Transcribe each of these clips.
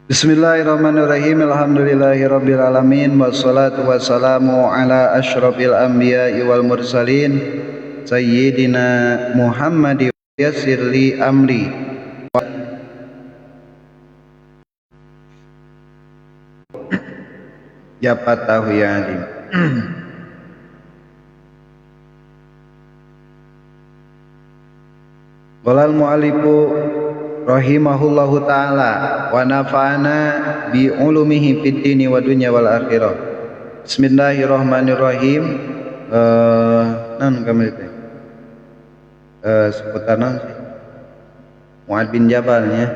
Bismillahirrahmanirrahim. Alhamdulillahirabbil alamin wassalatu wassalamu ala asyrafil anbiya'i wal mursalin sayyidina Muhammad yassir li amri. Ya Fattahu ya Alim. Qala al-mu'allifu rahimahullahu ta'ala wa nafa'ana bi ulumihi fid dini wa dunya wal akhirah. Bismillahirrahmanirrahim. Naon kami teh? Seputar naon sih? Mu'ad bin Jabal nya.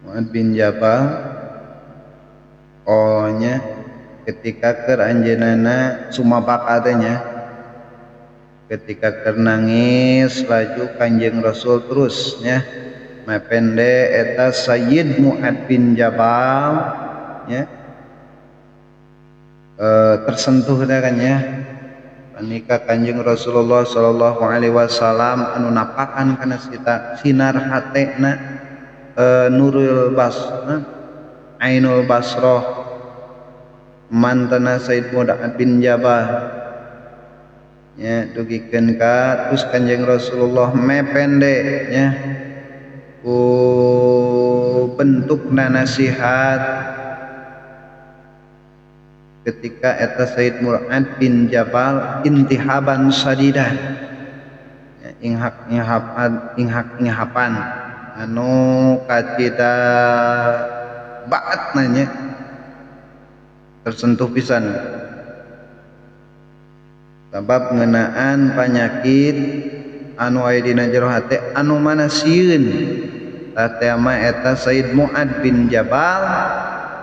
Mu'ad bin Jabal nya ketika keur anjeunna sumabaka teh nya. Ketika keur nangis laju Kanjeng Rasul terus nya mapende eta Sayyid Mu'ad bin Jabal nya tersentuh teh kan nya panika Kanjeng Rasulullah sallallahu alaihi wasallam anu napakan kana sinar hatena nurul bas ainul basroh mantana Sayyid Mu'ad bin Jabal nya dugikeun ka terus Kanjeng Rasulullah mepende nya ku bentukna nasihat ketika eta Sayyid Mu'ad bin Jabal intihaban sadidah nya inghak inghapan anu kacida baatna nya tersentuh pisan sabab ngeunaan panyakit anu aya dina jero hate anu mana sieun tah teh mah eta Sayyid Mu'ad bin Jabal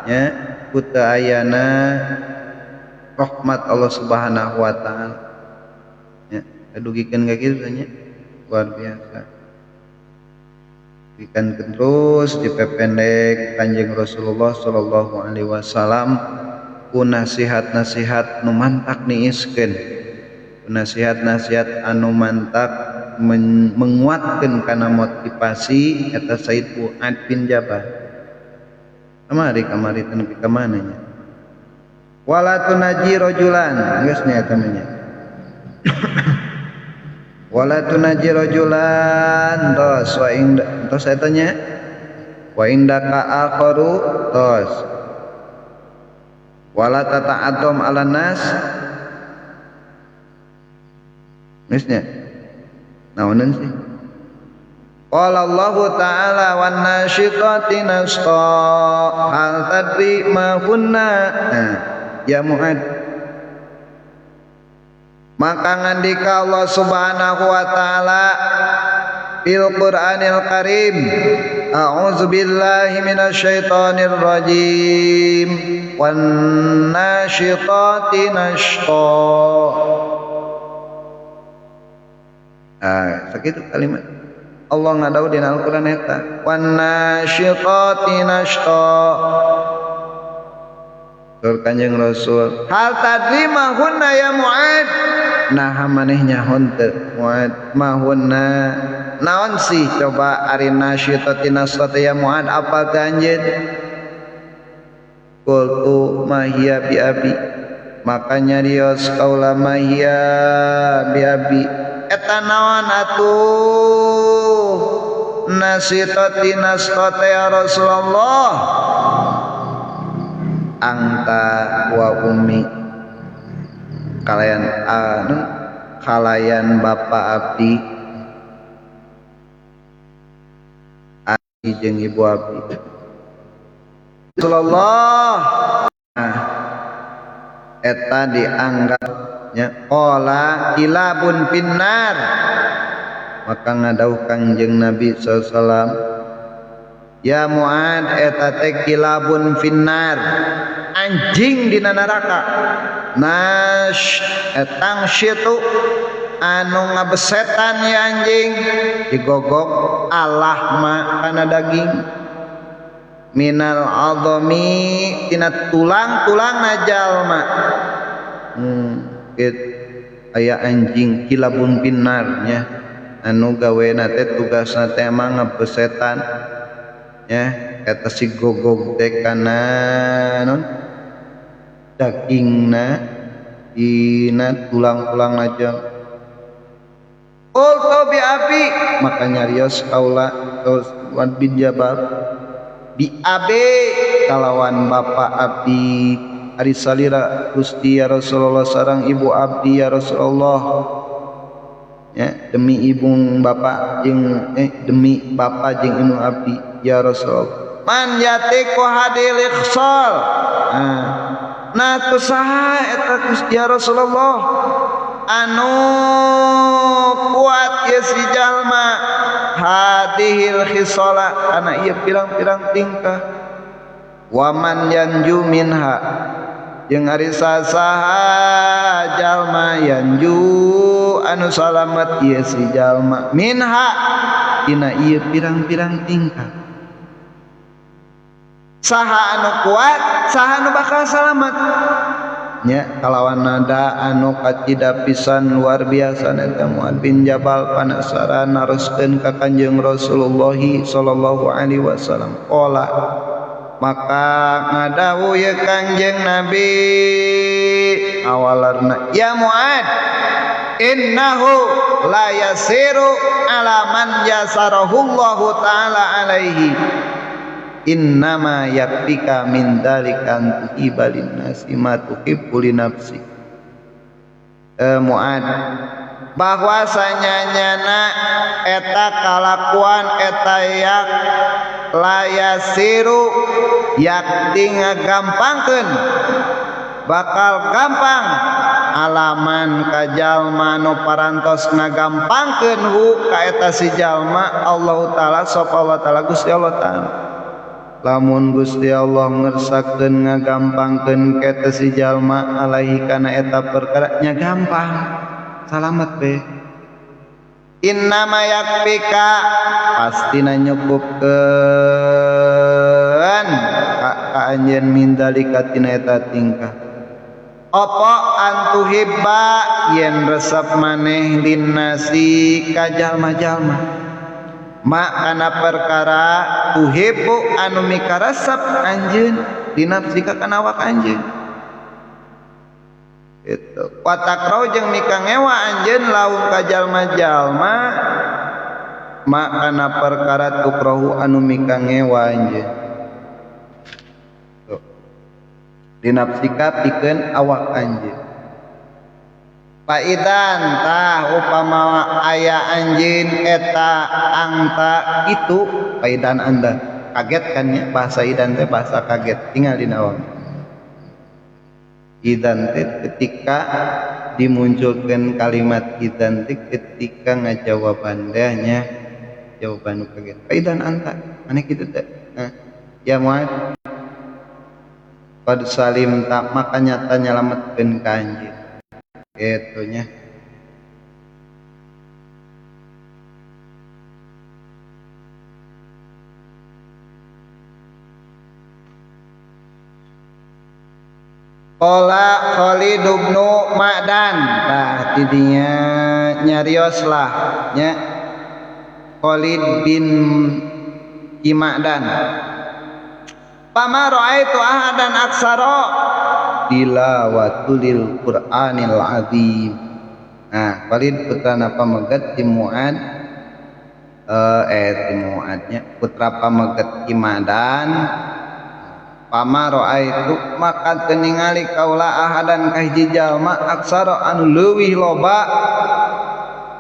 nya ku teu ayana rahmat Allah Subhanahu wa taala nya dugikeun ka kitu nya luar biasa dugikeun terus dipependek Kanjeng Rasulullah sallallahu alaihi wasallam ku nasihat-nasihat nu mantak niiskeun nasihat-nasihat anu mantak menguatkan kana motivasi eta Sayyid Mu'ad bin Jabal. Kamari kamari teu nepi ka mana nya. Wala tunaji rajulan geus nya eta mah nya. Wala tunaji rajulan tos wa inda tos eta nya. Wa indaka akharu tos. Wala tata'addum 'alan nas. Misnya naonan sih qala Allah ta'ala wan nasyitati nashta hal tadri ma kunna. Nah, ya Mu'ad maka ngandika Allah Subhanahu wa taala fil Qur'anil Karim a'udzu billahi minasyaitonir rajim wan nasyitati nashta. Ah, sakitu kalimat Allah ngadau dina Al-Qur'an eta wan nasyitati nashta. Tur Kanjeng Rasul hal tadri mahunna ya Mu'ad nah maneh nyaho teu Mu'ad mahunna naon sih coba ari nasyitati nashta ya Mu'ad apa teh anjeun qultu ma hiya bi abi makanya rios kaula ma hiya bi abi eta naon atuh nasitati nastata ya Rasulullah angta wa ummi kalayan anu kalayan bapa abdi abdi jeung ibu abdi Rasulullah. Nah, eta dianggap nya qala kilabun finnar maka ngadauh Kangjeng Nabi sallallahu alaihi wasallam ya Mu'ad eta teh kilabun finnar anjing dina neraka nash etang syitu anu ngabesetan ya anjing digogok Allah ma kana daging minal azami tina tulang-tulangna jalma. Aya anjing kilabun finnar nya anu gawena teh tugasna teh mah ngabesetan Ya eta si gogog teh kana non dagingna dina tulang-tulang aja. Qultu bi abi maka nyarios kaula Muad bin Jabal bi abi kalawan bapa abdi ari salira Gusti ya Rasulullah sareng ibu abdi ya Rasulullah ya demi ibu bapak jeung demi bapak jeung ibu abdi ya Rasulullah man yatiku hadil ikhsal. Nah kusaha eta Gusti ya Rasulullah anu kuat ye si jalma hadihil khisala kana ieu pirang-pirang tingkah waman yanju minha jeung ari sasaha jalma yanju anu salamet ieu si jalma minha dina ieu pirang-pirang tingkah. Saha anu kuat saha anu bakal salamet nya kalawan nada anu kacida pisan luar biasa eta Muad bin Jabal panasaran naroskeun ka Kanjeng Rasulullah sallallahu alaihi wasallam. Qala maka ngadawuh ye Kanjeng Nabi awalarna ya Muad innahu la yasiru ala man yasarahullahu taala alaihi innama yakfika min dzalika tuhibba linnasi ma tuhibbu li nafsi. Muad bahwasanya nyana eta kalakuan eta yak layasiru yakti ngagampangkeun bakal gampang alaman ka jalma nu parantos ngagampangkeun hu ka eta si jalma Allah taala sapa Allah taala Gusti Allah taala. Lamun Gusti Allah ngersakeun ngagampangkeun ka eta si jalma alaihi kana eta perkara nya gampang salamet be. Innama yakfika pastina nyukupkeun ka anjeun min dalika tina eta tingkah apa antuhibba yen resep maneh linnasi ka jalma-jalma ma kana perkara tuhibbu anu mikaresep anjeun dinafsika kana awak anjeun itu watakrau jeung mika ngewa anjeun laung ka jalma-jalma ma kana perkara tukrahu anu mika ngewa anjeun dinafsika pikeun awak anjeun. Faidan tah upama aya anjeun eta angta itu faidan anda kaget kan ya bahasa idan teh bahasa kaget tinggal dina awak idan teh ketika dimunculkan kalimat idan teh ketika ngajawaban teh nya jawaban kaget faidan anta maneh kitu teh. Nah ya Muad qad salim tak maka nyata nyelametkeun ka anjeun itunya. Qala Khalid bin Ma'dan tah tidinya nyarios lah nya Khalid bin Ma'dan fama ra'aitu ahadan aksara tilawatul Qur'anil azim. Nah, Khalid putra pameget ti Muad ti Muadnya putra pameget Imadan fama ra'aitu maka teu ningali kaula ahadan ka hiji jalma aksara anu leuwih loba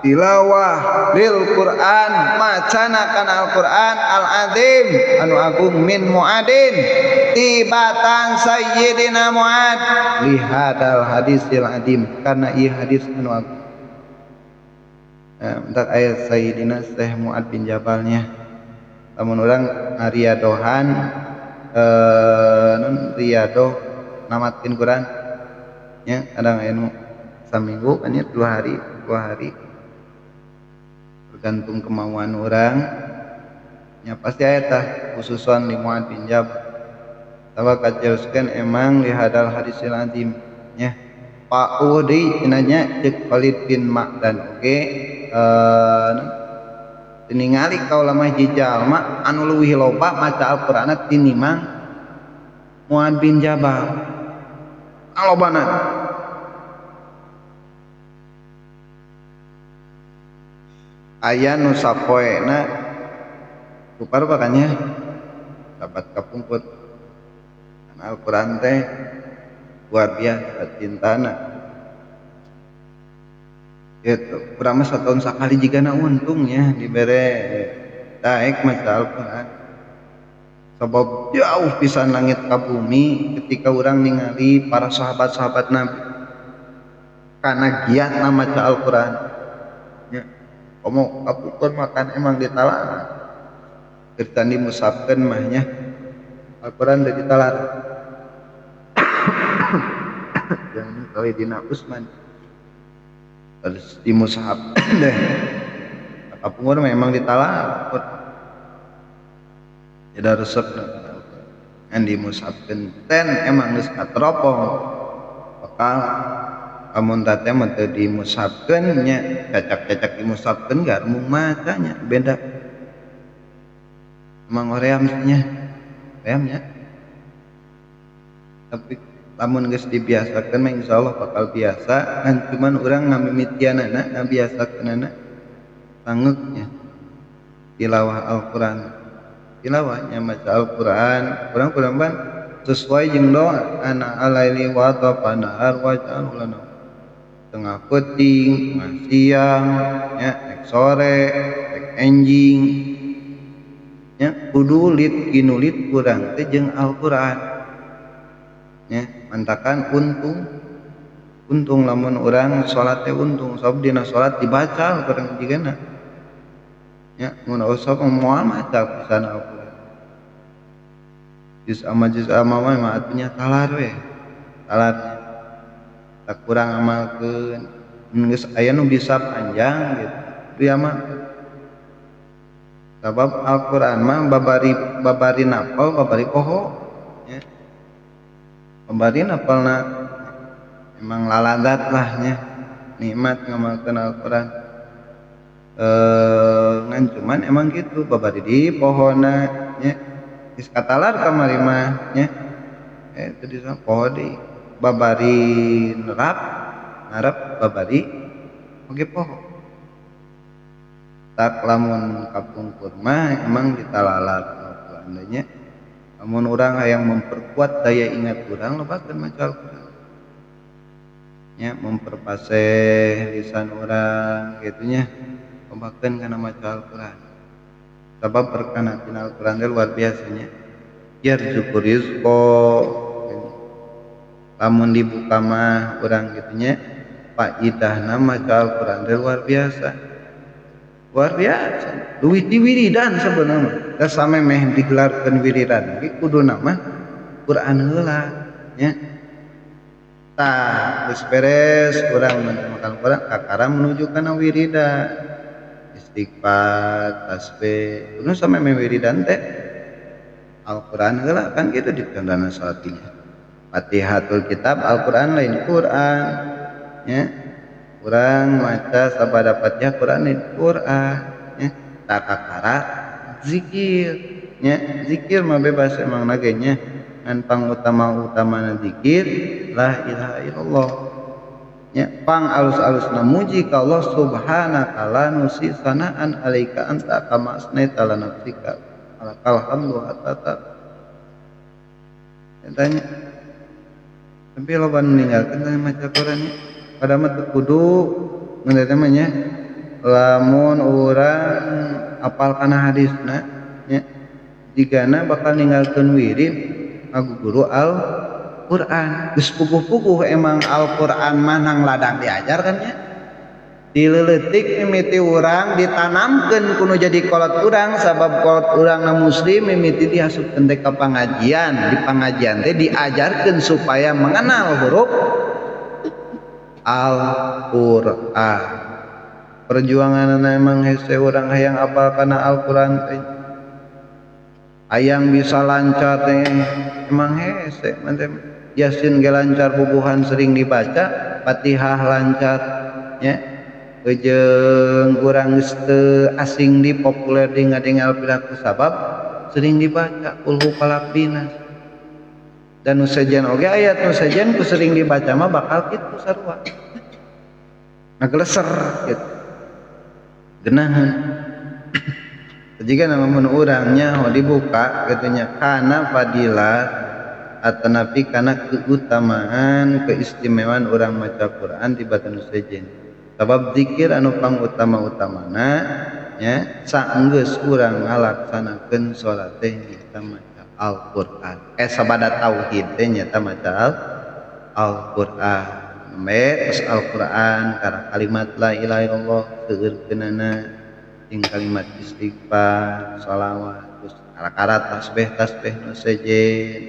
tilawah lil Quran macana kana Al-Quran al-azim anu agung min Muadin tibatan Sayyidina Muad lihadal hadisil adim karena ieu hadis anu agung. Nah, ayat Sayyidina Syekh Muad bin Jabalnya lamun urang ngariadohan non riadoh namatkeun Quran nya kadang aya nu saminggu kan nya 2 hari 2 hari tergantung kemauan orang nya pasti aya tah khususan di Muad bin Jabal tawa kajelaskeun emang lihadal hadisil azim nya Pak Udi cenah nya ceuk Khalid bin Ma'dan oge Ningali kaula mah hiji jalma anu leuwih loba maca Al-Qur'an tinimbang Muad bin Jabal. Alobana. Aya nu sapoena rupa-rupa kan nya sahabat kapungkur. Al-Qur'an teh luar biasa cintana. Gitu, kurang mah satahun sakali jigana untungnya dibere daek maca Al-Qur'an. Sabab jauh pisan langit ka bumi ketika urang ningali para sahabat-sahabat Nabi kana giatna maca Al-Qur'an. Nya, komo kapungkur makan emang ditalar. Keur tadi musabkeun mah nya Al-Qur'an teh ditalar. Jangan kali dina Utsman harus dimushaf deh. Kapungkur memang ditalar. Jadi resep ngan dimushafkeun ten emang geus kateropong. Bakal amun teh mah teu dimushafkeun nya cacak-cacak dimushafkeun garmung macanya beda. Emang hoream nya. Hoream nya. Tapi lamun geus dibiasakeun mah insyaallah bakal biasa ngan cuman urang ngamimitianana ngabiasakeunana sangeuknya tilawah Al-Qur'an. Tilawahnya maca Al-Qur'an urang-urang ban sesuai jeung doa ana alaili wa tafana waj'al lana. Tengah peuting, tengah siang, nya rek sore, rek enjing. Nya kudu lit kinulit urang teh jeung Al-Qur'an. Nya mantakan untung lamun urang salat teh untung sabab dina salat dibaca Al-Qur'an jigana. Nya mun osok moal maca pisan Al-Qur'an. Juz amma mah atunya talar we. Talarnya tak kurang amalkeun geus aya nu bisa panjang gitu. Dia mah sabab Al-Qur'an mah babari napal babari poho nya. Babari napalna emang laladat lah nya. Nikmat ngamalkeun Al-Qur'an. Ngan cuman emang gitu babari di pohona nya. Geus katalar kamari mah nya. Teu di poho deui. Babari nerap, ngarep babari oge poho. Tak lamun kapungkur mah emang ditalalar Al-Qur'an nya. Lamun urang hayang memperkuat daya ingat urang lobakeun maca Al-Qur'an. Nya memperpaseh lisan urang kitu nya lobakeun kana maca Al-Qur'an. Sabab perkana tina Al-Qur'an teh luar biasa nya. Yarzuqu rizqa lamun dibuka mah urang kitu nya faidahna maca Al-Qur'an teh luar biasa. Luar biasa. Leuwih ti wiridan sebenarnya. Da samemeh digelarkeun wiridan ge kuduna mah Qur'an heula nya. Tah geus beres urang maca Al-Qur'an kakara menuju kana wiridan. Istighfar, tasbih, kudu samemeh wiridan teh Al-Qur'an heula kan kitu ditandana salatnya. Fatihatul Kitab Al-Qur'an lain Qur'an nya. Urang maca sabada Fatihah Qur'an lain Qur'an nya. Takakara zikir nya. Zikir mah bebas emang nage nya. Ngan pangutama-utamana zikir la ilaha illallah nya. Pang alus-alusna muji ka Allah subhanaka la nusi sanaan alaika anta kama asnaita ala nafsika alakal hamdu hatta tanya. Tapi loba meninggalkan maca Qur'an nya. Padahal mah teu kudu mun eta mah nya. Lamun urang apal kana hadisna nya jigana bakal ninggalkeun wirid ngaguguru Al-Qur'an. Geus puguh-puguh emang Al-Qur'an mah nang ladang diajar kan nya. Dileuletik mimiti urang ditanamkeun kudu jadi kolot urang sabab kolot urang na muslim mimiti diasupkeun teh ka pangajian. Di pangajian teh diajarkeun supaya mengenal huruf Al-Qur'an. Perjuanganna emang hese urang hayang apal kana Al-Qur'an teh. Hayang bisa lancar teh emang hese mantep. Yasin ge lancar bubuhan sering dibaca, Fatihah lancar nya. Jeung urang geus teu asing di populer di ngadengal piraku sabab sering dibaca kulhu falaq binas. Dan nu sejen oge ayat nu sejen ku sering dibaca mah bakal kitu sarua. Ngageleser gitu. Genahan. Jika nama mun urang nyaho dibuka kitu nya kana fadilah atanapi kana keutamaan keistimewaan urang maca Quran tibatan nu sejen. Sabab zikir anu pangutama-utamana nya saenggeus urang ngalaksanakeun salat teh nyaeta maca Al-Qur'an. Sabada tauhid teh nyaeta maca Al-Qur'an. Nembe terus Al-Qur'an kana kalimat la ilaha illallah seueurkeunana jeung kalimat istighfar, shalawat, terus kara-kara tasbih-tasbih nu sejen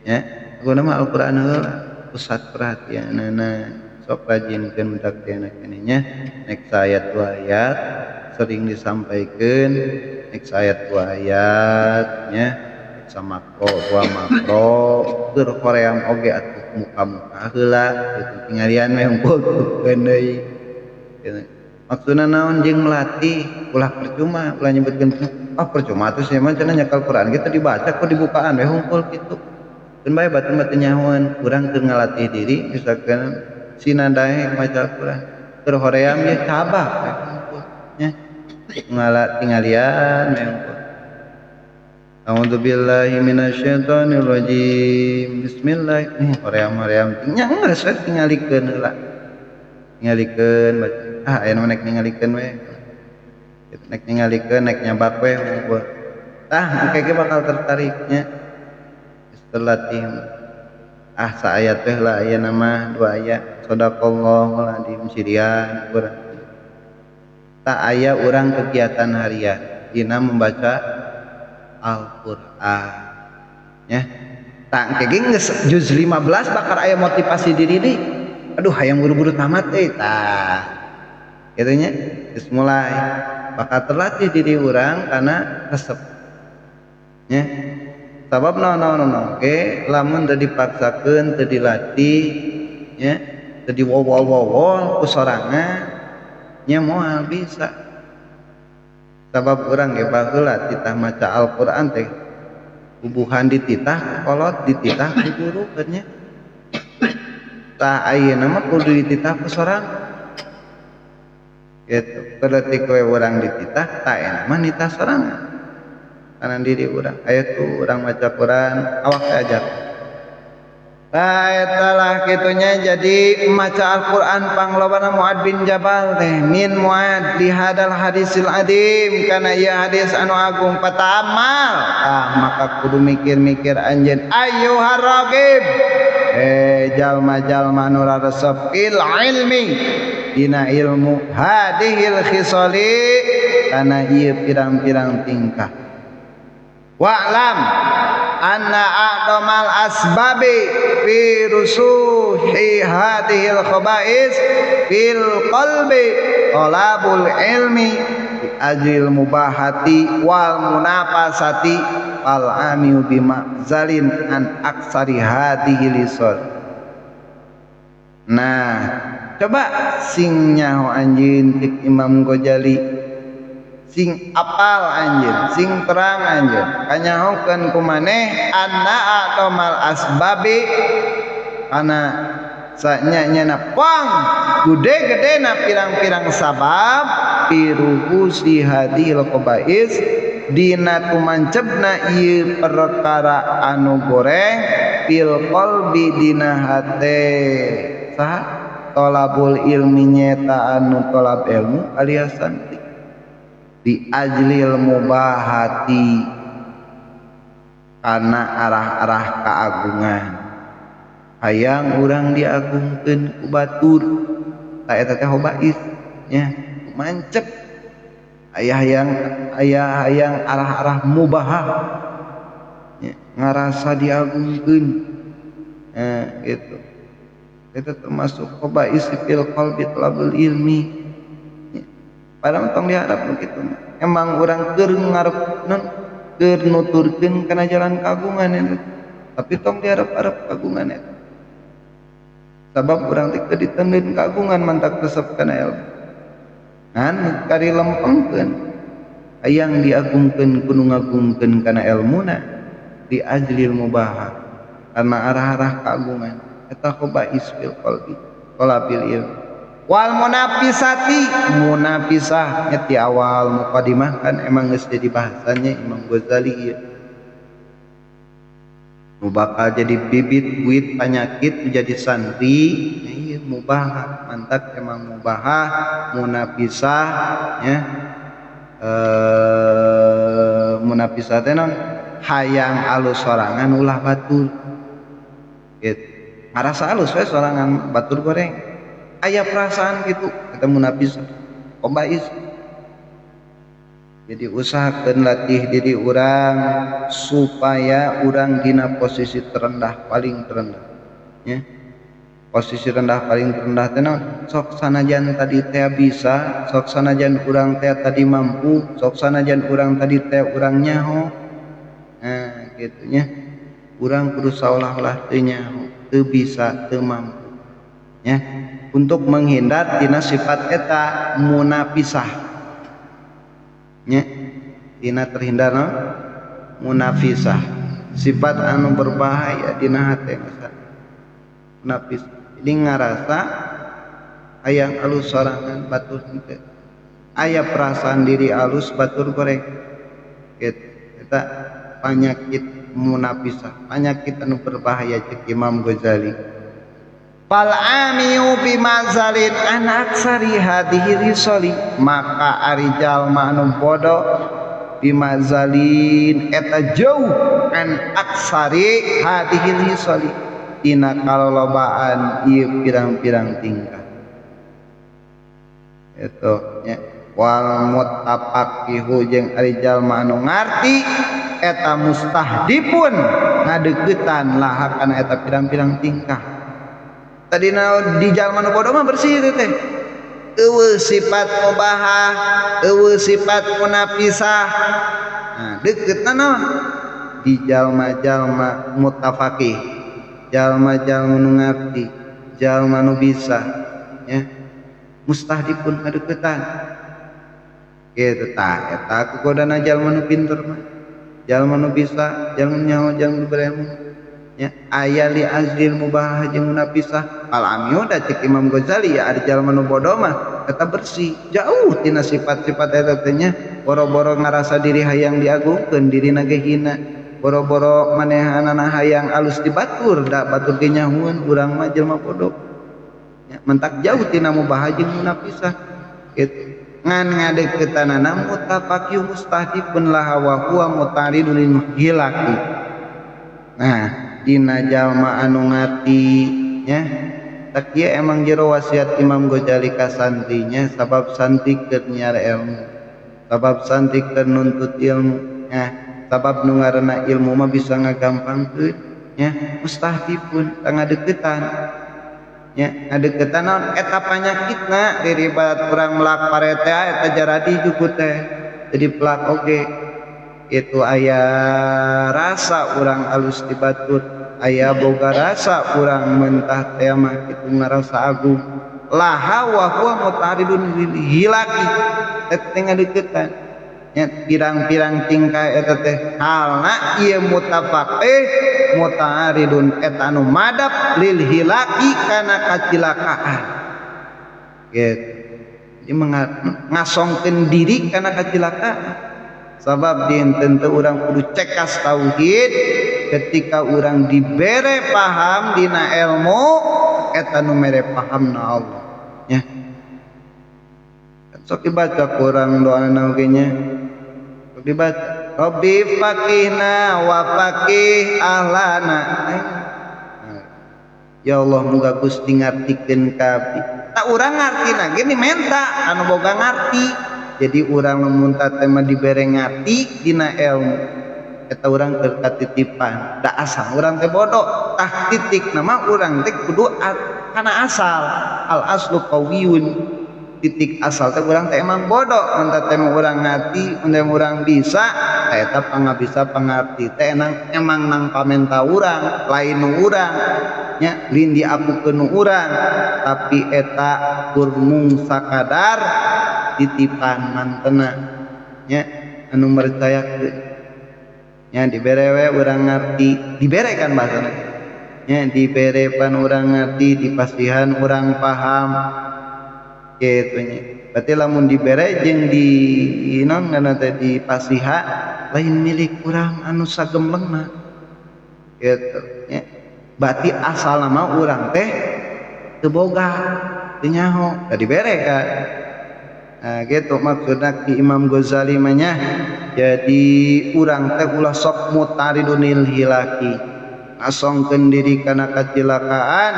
nya. Pokona mah Al-Qur'an heula pusat perhatianana. Sok rajinkeun budak teh anak keneh nya nek saayat dua ayat sering disampaikeun nek saayat dua ayat nya nek samakro dua makro keur hoream oge atuh muka-muka heula kitu tingalian we hungkul keun deui kitu. Maksudna naon jeung melatih ulah percuma ulah nyebutkeun ah percuma atuh sia mah cenah nyakal Quran kitu dibaca ku dibukaan we hungkul kitu. Keun bae batur mah teu nyahoan urang keur ngalatih diri misalkan sina daek maca Al-Quran keur hoream ye cabak we hungkul nya ngala tingalian we hungkul. A'udzubillahi minasyaitonirrajim. Bismillah. Hoream-hoream nya geus we tingalikeun heula. Tingalikeun baca. Ah aya nu nek ningalikeun we. Kitu nek ningalikeun nek nyabak we hungkul. Tah engke ge bakal tertariknya. Geus terlatih. Ah saayat teh lah aya nama dua ayat. Shadaqallahul adzim sirian urang. Tak aya urang kegiatan harian dina membaca Al-Qur'an nya. Tak engke ge geus juz 15 bakal aya motivasi diri deui. Aduh hayang buru-buru tamat euy tah. Kitu nya geus mulai bakal terlatih diri urang kana resep nya. Sabab naon-naon oge lamun teu dipaksakeun teu dilatih nya teu diwowol-wowol ku sorangan nya moal bisa. Sabab urang ge baheula titah maca Al-Qur'an teh bubuhan dititah ku kolot dititah ku guru keur nya. Tah ayeuna mah kudu dititah ku sorangan. Kitu berarti kowe urang dititah tah enak mah nitah sorangan. Kanan diri urang aya tuh urang maca Quran awak teh ajak. Tah eta lah kitunya jadi maca Al-Qur'an panglobana Muad bin Jabal teh min Muad di hadal hadisil adim kana ieu hadis anu agung patamal. Tah maka kudu mikir-mikir anjeun ayyuhar ragib jalma-jalma nu resep il ilmi dina ilmu hadihil khisali kana ieu pirang-pirang tingkah. Wa'lam anna a'damal asbabi fi rusuhi hadhil khaba'is fil qalbi talabul ilmi bi ajil mubahati wal munafasati wal amiu bima'zalin an aksari hadhihi lisal. Nah, coba sing nyaho anjeun cek Imam Ghazali sing apal anjeun, sing terang anjeun, kanyahokeun ku maneh anna aqamal asbabi kana sanya-nyana pang gede-gedena pirang-pirang sabab piruhusi hadil qabais dina tumancebna ieu perkara anu goreng fil qalbi dina hate saha tolabul ilmi nyeta anu tolab ilmu alias santri di ajlil mubahati kana arah-arah keagungan hayang urang diagungkeun ku batur ta eta teh hobais nya mancep aya hayang aya hayang arah-arah mubahah nya ngarasa diagungkeun gitu itu termasuk hobais fil qalbi talabul ilmi. Padahal tong diharap begitu. Emang urang keur ngarep non keur nuturkeun kana jalan kagungan eta. Tapi tong diharap-harap kagungan eta. Sabab urang teh keur ditendeun kagungan mantak resep kana ilmu. Ngan kari lempengkeun hayang diagungkeun ku nu ngagungkeun kana elmuna di ajlil mubahah karena arah-arah keagungan eta khobais fil qalbi qalabil ilm wal munafisati munafisah nya ti awal mukadimah kan emang geus jadi bahasannya Imam Ghazali ieu nu bakal jadi bibit wit penyakit menjadi santri ieu mubahah mantak emang mubahah munafisah nya munafisah teh naon hayang alus sorangan ulah batur gitu ngarasa alus we sorangan batur goreng aya perasaan gitu eta munafisah kobais. Jadi usahakan latih diri urang supaya urang dina posisi terendah paling terendah ya. Posisi rendah paling terendah teh naon sok sanajan tadi teh bisa, sok sanajan urang teh tadi mampu, sok sanajan urang tadi teh urang nyaho. Nah kitu nya urang kudu saolah-olah teu nyaho, teu bisa, teu mampu ya, untuk menghindar tina sifat eta munafisah nya, tina terhindar no? Munafisah sifat anu berbahaya dina hate munafis. Jadi ngarasa hayang alus sorangan batur henteu, aya perasaan diri alus batur goreng gitu. Eta penyakit munafisah, penyakit anu berbahaya cek Imam Ghazali. Fal amiyu bimazalin an aksari hadhihi risali, maka ari jalma anu bodoh bimazalin eta jauh an aksari hadhihi risali tina kalolobaan ieu pirang-pirang tingkah eta nya. Wal muttafaqihu jeung ari jalma anu ngarti eta mustahdipun ngadeuketan laha kana eta pirang-pirang tingkah. Tadi di jalma nu bodoh mah bersih teh teh. Eueuh sifat mubahah, eueuh sifat munafisah. Nah, deukeutna naon? Di jalma-jalma mutafaqih, jalma-jalma nu ngarti, jalma nu bisa nya. Mustahdipun ngadeuketan. Kitu tah eta kugodana jalma nu pinter mah. Jalma nu bisa, jalma nu nyaho, jalma nu berilmu. Ya, aya li azlil mubahah jeung munafisah. Al amiyu da cek Imam Ghazali ya ari jalma nu bodoh mah eta bersih jauh tina sifat-sifat eta teh nya. Boro-boro ngarasa diri hayang diagungkeun dirina ge hina, boro-boro manehanana hayang alus di batur da batur ge nyahueun urang mah jelema bodoh ya, mentak jauh tina mubahah jeung munafisah kitu. Ngan ngadeuketanana mutafaqih mustahdipun laha wa huwa mutaridun lil hilaki. Nah dina jalma anu ngarti nya tak ieu emang jero wasiat Imam Ghazali ka santrinya, sabab santri keur nyiar ilmu, sabab santri keur nuntut ilmu nya, sabab nu ngaranna ilmu mah bisa ngagampangkeun nya. Mustahdipun ngadeuketan nya, ngadeuketan naon eta panyakitna diribat urang melak pare teh eta jaradi juku teh jadi pelak oge. Itu aya rasa urang alus di batur, aya boga rasa urang mentah teh mah kitu ngarasa agung. Laha wa huwa mutaridun hilaki eta teh ngadeuketan nya pirang-pirang tingkah eta teh halna ieu mutafaqih mutaridun eta anu madap lil hilaki kana kacilakaan gitu. Jadi ngasongkeun diri kana kacilakaan. Sabab dinten teu urang kudu cekas tauhid ketika urang dibere paham dina ilmu eta nu mere pahamna Allah nya. Sok dibaca kurang doana oge nya. Sok dibaca Rabbi faqihna wa faqih ahlana. Ya Allah muga Gusti ngartikeun ka abdi. Tak urang ngartina ge menta anu boga ngarti. Jadi urang lamun teh mah dibere ngarti dina ilmu eta urang keur katitipan. Da asal urang teh bodoh, tah titik nama urang teh kudu kana asal. Al aslu qawiyun. Titik asal teh urang teh emang bodoh, mun teh mah urang ngarti, mun teh urang bisa, eta pangabisa pangarti teh emang nang pamenta urang, lain nu urang nya, lain diapukeun nu urang, tapi eta kur mung sakadar titipan mantena nya anu mercayakeun nya dibere we urang ngarti dibere kan bahasana nya dibere pan urang ngarti dipasihan urang paham kitu nya. Berarti lamun dibere jeung di naon ngaranna teh dipasiha lain milik urang anu sagemblengna kitu nya. Berarti asalna mah urang teh teu boga teu nyaho da dibere kan. Nah gitu maksudna Ki Imam Ghazali mah nya. Jadi urang teh ulah sok mutaridunil hilaki ngasongkeun diri kana kacilakaan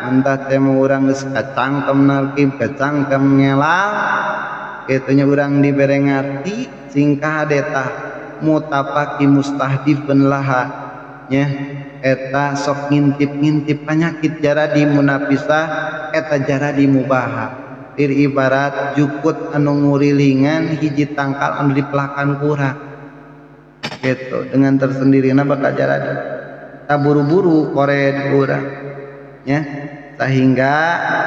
mentah teh mah urang geus kacangkem narkib kacangkem ngelal kitu nya urang dibere ngarti singkah tah mutafaki mustahdifun laha nya eta sok ngintip-ngintip penyakit jaradi munafisah eta jaradi mubaha. Tir ibarat jukut anu ngurilingan hiji tangkal anu dipelakan kurang gitu dengan tersendirinya bakal jaradi tak buru-buru kored urang nya sehingga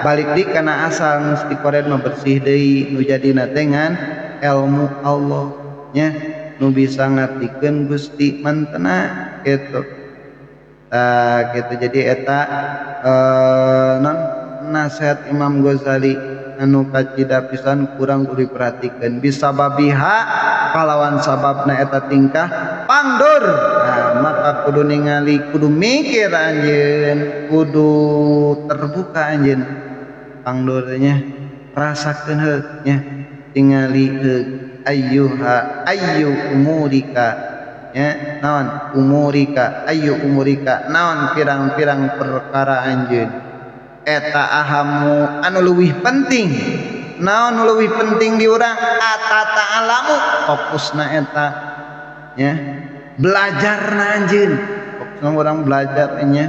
balik di kana asal mesti kored mah bersih deui nu jadina teh ngan ilmu Allah nya nu bisa ngartikeun Gusti mantena gitu. Tah gitu jadi eta non nasihat Imam Ghazali anu kacida pisan kurang kudu diperhatikeun bisababiha kalawan sababna eta tingkah pangdur. Nah, maka kudu ningali kudu mikir anjeun kudu terbuka anjeun pangdur nya rasakeun heuk nya tingali heuk ayyuha ayyu umurika nya naon umurika ayyu umurika naon pirang-pirang perkara anjeun eta ahamu anu leuwih penting naon nu leuwih penting di urang ata ta'alamu fokusna eta nya belajarna anjeun fokusna urang belajar nya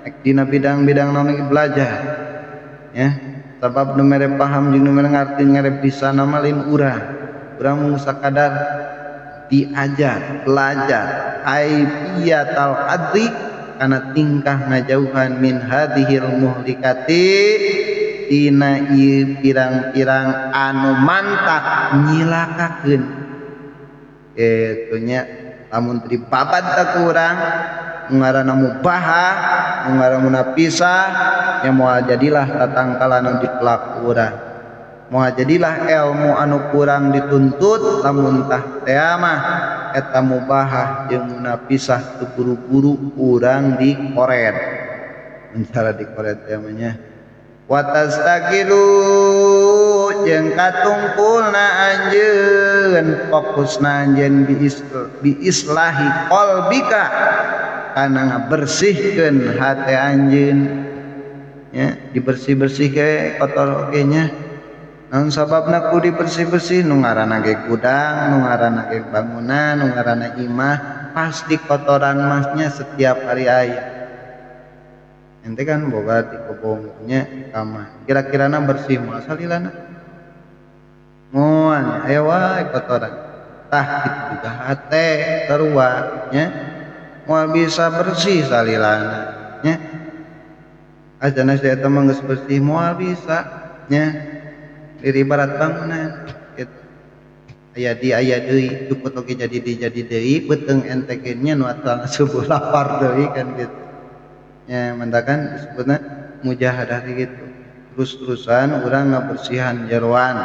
ek dina bidang-bidang naon ge belajar nya sabab nu mere paham jeung nu mere ngarti ngarep bisa nama lain urang urang mung sakadar diajar belajar aifiyatal adri kana tingkah ngajauhan min hadhil muhlikati tina ieu pirang-pirang anu mantak nyilakakeun kitu nya lamun teu dibabad ta ku urang ngaranna mubahah ngaranna munapisah nya moal jadilah tatangkalan anu dipelak urang moal jadilah ilmu anu kurang dituntut lamun tah tea mah eta mubahah jeung munapisah teu buru-buru urang dikoret mencara dikoret teh mah nya watastaqilu jeung katungkulna anjeun fokusna anjeun bi islahi qalbika kana ngabersihkeun hate anjeun nya dibersih-bersih ke kotor oge nya naon sababna kudu dibersih-bersih nu ngaranna ge gudang nu ngaranna ge bangunan nu ngaranna imah pasti kotoran masnya setiap hari aya ente kan boga di kobongnya kamar kira-kirana bersih moal salilana moal aya wae kotoran tah kitu juga hate sarua nya moal bisa bersih salilana nya ajana si eta mah geus bersih moal bisa nya diri ibarat bangunan gitu aya di aya deui juput oge jadi di jadi deui beuteung ente ge nya nu atuh subuh lapar deui kan gitu nya mantakan disebutna mujahadah gitu terus-terusan urang ngabersihan jeroan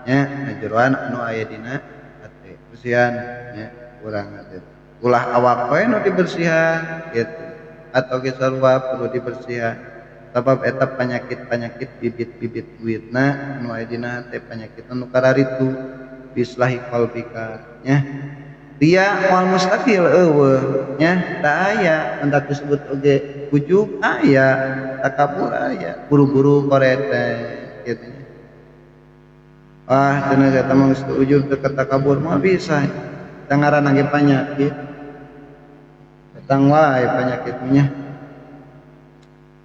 nya jeroan anu aya dina hate bersihan nya urang teh ulah awak we nu dibersihan gitu atau ge sarua perlu dibersihan sabab eta penyakit-penyakit bibit-bibit duitna anu aya dina hate penyakit anu kararitu bislahi qalbika nya ria moal mustaqil eueuh nya da aya mentak disebut oge ujub aya takabur aya buru-buru korete kitu nya ah cenah eta mah geus ujub teu takabur mah bisa da ngaranna ge penyakit datang wae penyakitnya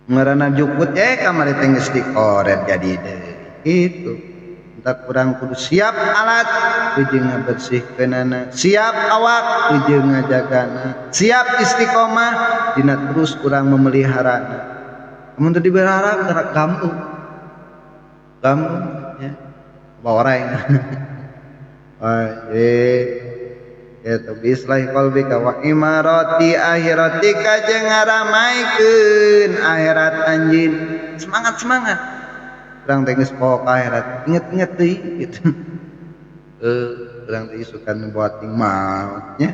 ngaranna jukut kamari teh geus dikoret jadi deui kitu entak urang kudu siap alat jeung ngabersihkeunana siap awak jeung ngajagana siap istiqomah dina terus urang memeliharana mun teu dipelihara gerak gambung gambung nya Boreng. Itu biislahi qalbika wa imarati akhiratika jeung ngaramaikeun akhirat anjeun. Semangat-semangat. Urang teh geus poho ka akhirat, inget-inget deui gitu. Urang teh isukan buat ting mautnya.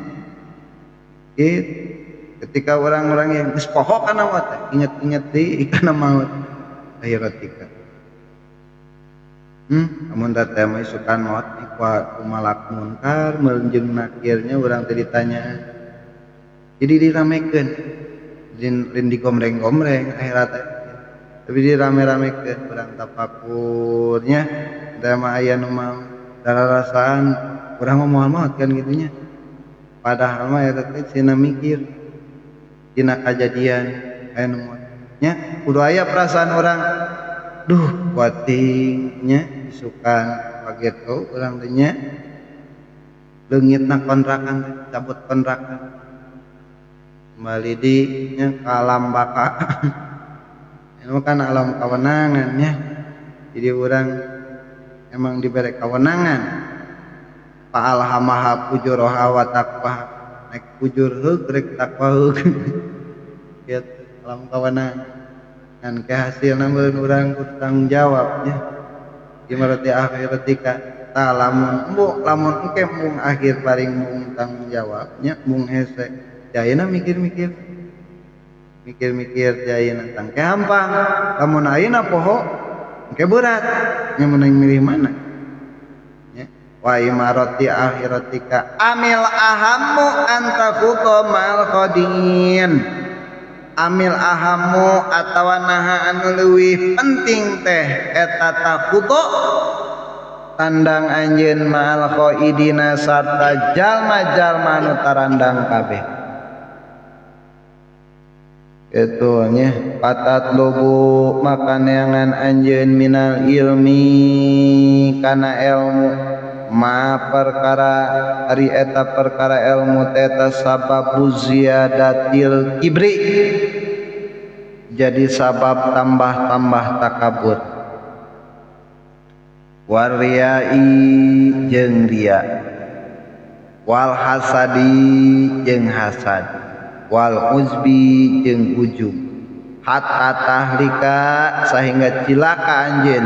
Gitu. Ketika orang-orang yang geus poho kana maut, inget-inget deui kana maut akhiratika. Amun teh mah isukan maut ku malak munkar meunjeung nakirnya urang teh ditanya. Jadi diramekeun. Lain digomreng-gomreng akhirat teh. Tapi dirame-ramekeun urang tapakurnya teh mah aya nu mah dararasaan urang mah moal maot kan gitunya. Padahal mah eta teh cenah mikir dina kajadian aya nu maot nya kudu aya perasaan urang duh kuatingnya isukan pageto urang teh nya leungitna kontrakan cabut kontrakan kembali di nya ka alam baka. Ini kan alam kawenangan nya. Jadi urang emang diberi kewenangan. Fa'alhamaha fujuraha wa taqwaha. Nek fujur heug rek takwa heug. Kitu alam kawenangan. Ngan ke hasilna meureun urang kudu tanggung jawab nya. Imarati akhiratika ta lamun embung lamun engke mung akhir paling mung tanggung jawabnya mung hese. Ayeuna mikir-mikir. Mikir-mikir ayeuna tang ke hampang. Lamun ayeuna poho engke berat. Nya menang milih mana? Nya wa imarati akhiratika amil ahammu antakuto mal qadin. Amil ahammu atawa naha anu leuwih penting teh eta takuto tandang anjeun ma'al qaidina sarta jalma-jalma anu tarandang kabeh. Itu nya patat lubu makaneangan anjeun minal ilmi kana ilmu ma perkara ari eta perkara ilmu teh eta sababu ziyadatil kibri jadi sabab tambah-tambah takabur war riai jeung ria wal hasadi jeung hasad wal uzbi jeung ujub hatta tahlika sehingga cilaka anjeun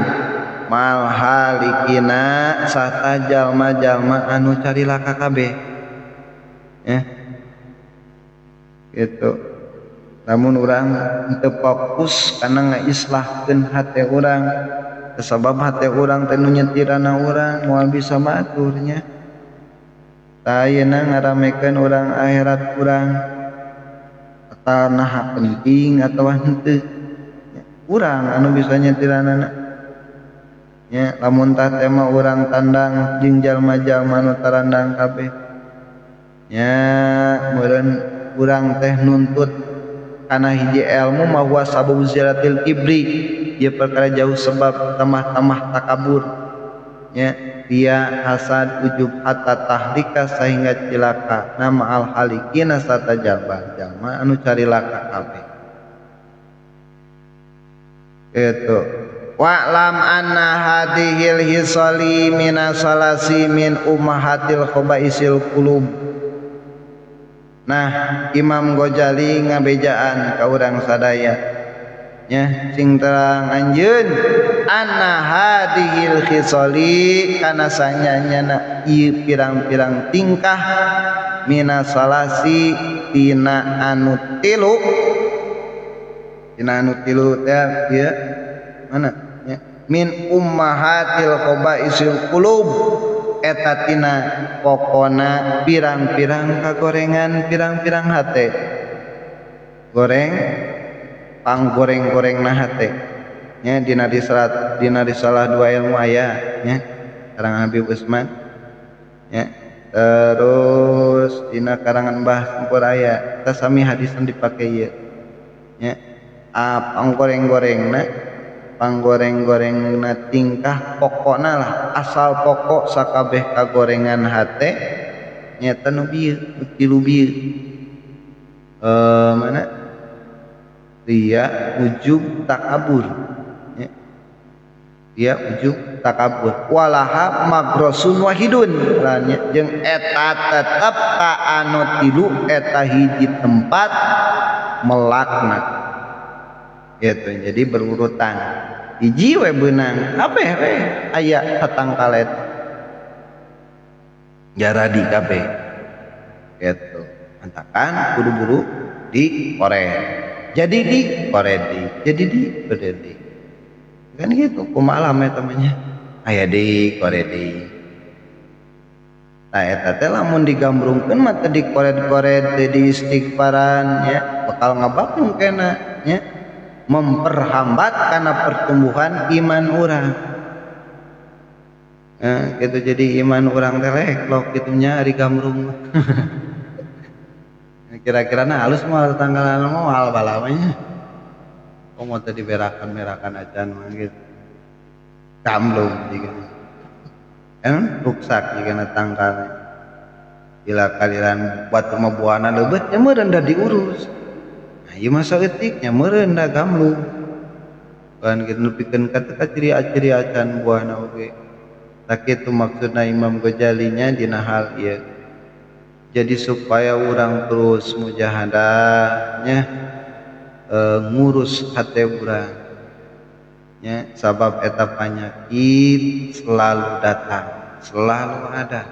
mal halikina sarta jalma-jalma anu carilaka kabeh ya gitu. Namun urang teu fokus kana ngaislahkeun hate urang sabab hate urang teh nu nyetirana urang moal bisa maturnya. Tah ayeuna ngaramekeun urang akhirat urang atawa penting atawa henteu urang anu bisa nyetiranana nya. Lamun tah teh mah urang tandang jeung jalma-jalma anu tarandang kabeh nya meureun urang teh nuntut kana hiji ilmu mah huwa sababu ziyadatil kibri ieu perkara jauh sebab tambah-tambah takabur nya ria hasad ujub hatta tahlika sehingga cilaka nama al halikina sarta jalma anu carilaka kabeh. Itu wa'lam anna hadhil hisali minasalasi min ummahatil khabaisil qulub. Nah Imam Ghazali ngabejaan ka urang sadaya nya sing terang anjeun anna hadhil khisali kana sanyanyana ieu pirang-pirang tingkah minasalasi tina anu tilu tina anu tilu teh ieu mana nya min ummahatil khabaisil qulub eta tina pokona pirang-pirang kagorengan pirang-pirang hate goreng panggoreng-goreng na hate nya dina risalah dina risalah dua ilmu aya nya karangan Habib Usman nya terus dina karangan Mbah Sempur aya eta sami hadisan dipake ieu nya panggoreng-gorengna panggoreng-gorengna tingkah pokokna lah asal pokok sakabeh kagorengan hate nyata nu bieu tilu bieu mana ria ujub takabur ya. Dia ujub takabur walaha magrosun wahidun lan jeung eta tetep ka anu tilu eta hiji tempat melakna gitu. Jadi berurutan hiji we beunang kabeh we aya tatangkal eta jaradi kabeh gitu. Antakan buru-buru di kored jadi di koredi jadi di koredi kan gitu kumaha eta mah nya aya di koredi. Nah eta teh lamun digambrungkeun mah teh dikored-kored teh di istighfaran ya bakal ngabakung kena nya memperhambat karena pertumbuhan iman urang. Nah, gitu jadi iman urang teh leklok kitu nya ari gambrung. Kira-kira na halus mah tanggalan moal balamanya. Komo teh diberakan-berakan acan mah gitu. Gambrung jiga. Kan ruksak jigana tangkalna. Bila kalian buat mah buahna leubeut nya meureun da diurus. Nah, ieu mah saeutik nya meureun da gamlung. Kan kitu nepikeun ka teu ciri-ciri acan buahna oge. Sakitu maksudna Imam Ghazali nya dina hal ieu. Jadi supaya urang terus mujahadahnya ngurus hate urang nya sabab eta penyakit selalu datang, selalu ada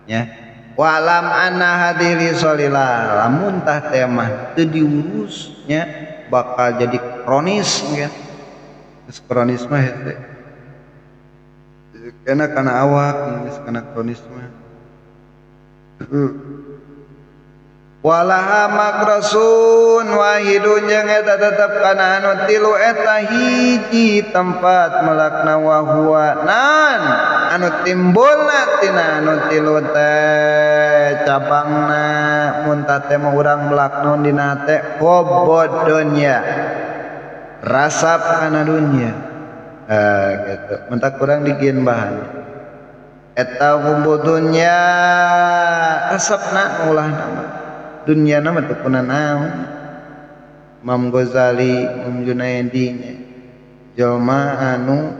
nya. Walam anna hadili solila lamun tah teh mah teu diurus nya bakal jadi kronis ya. Geus kronis mah hese. Kena kana awak geus kana kronis mah. Walaha makrasun wahidun jeung eta tetep kana anu tilu eta hiji tempat melakna wa huwa nan anu timbulna tina anu tilu teh cabangna mun teh mah urang melakna dina teh hubbud dunya rasap kana dunya gitu mentak kurang digieun bahan eta hubbud dunya resepna ulah nama dunya nama teu kuna naon. Imam Ghazali Imam Junaidi nya jelema anu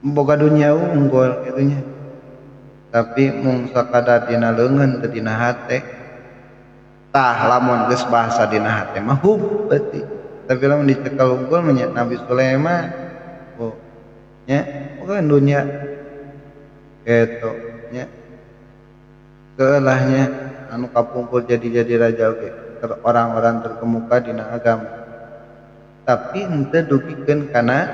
boga dunya unggul kitu nya tapi mung sakadar dina leungeun teu dina hate. Tah lamun geus bahasa dina hate mah hub berarti tapi lamun dicekel unggul mah nya Nabi Sulaiman oh nya bukan dunya gitu nya keulahnya anu kapungkur jadi raja oge orang-orang terkemuka dina agama tapi henteu dugikeun kana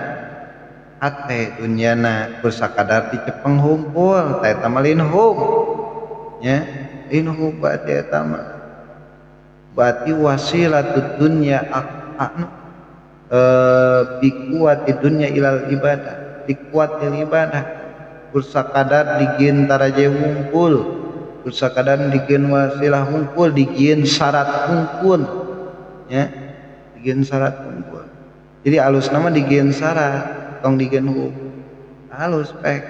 hate dunyana kur sakadar dicepeng hungkul tah eta mah lain hub nya lain hub berarti eta mah berarti wasilatud dunya anu bikuati dunya ilal ibadah dikuatil ibadah kur sakadar digieun taraje hungkul kur sakadar digieun wasilah hungkul digieun syarat hungkul nya digieun syarat hungkul. Jadi alus nama digieun syarat tong digieun hub halus pek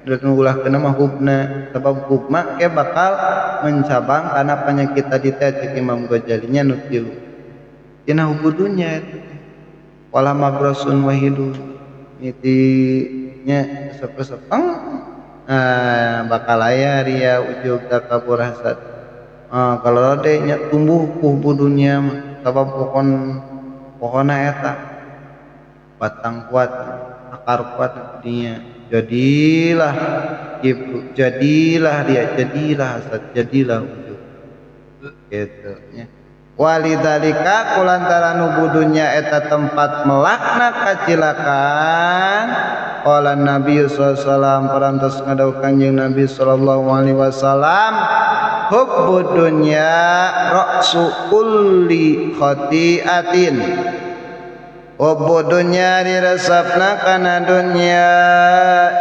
dan ulah kena mah hubna sebab hub mah ke bakal mencabang karena penyakit tadi teh cek Imam Ghazali nya nu tilu dina hubud dunya eta wala magrosun wahidun niti nya sepesepeng bakal aya ria ujub takabur hasad. Kalau nya tumbuh hubud dunya mah sabab pohon pohonna eta batang kuat akar kuat dinya jadilah kibru jadilah ria jadilah hasad jadilah ujub gitu nya. Walidzalika kulantaran hubudunya eta tempat melakna kacilakan qala Nabi sallallahu alaihi wasallam parantos ngadawuh Kanjeng Nabi sallallahu alaihi wasallam hubbud dunya ra'su kulli khati'atin. Hubbud dunya diresepna kana dunya